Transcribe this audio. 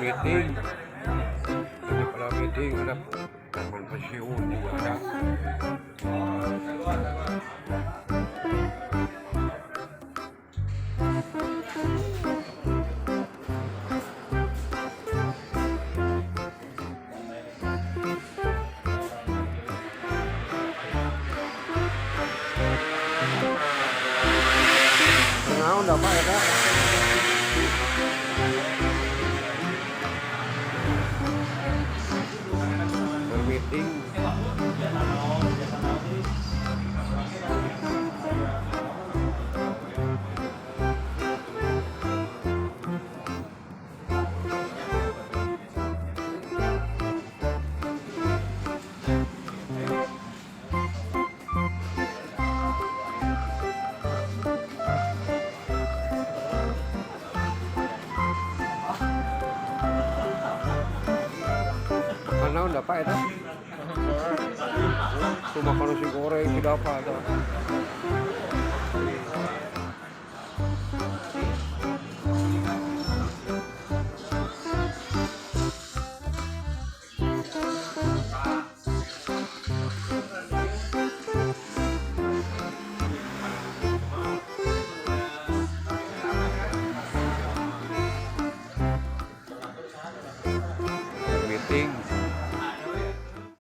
Meeting. Lagi pada meeting, ada preman pensiun juga ada. Naon da, Pak, eta? Bermeeting. Makan naon da, Pak, eta? Tuh makan nasi goreng tidak apa ada.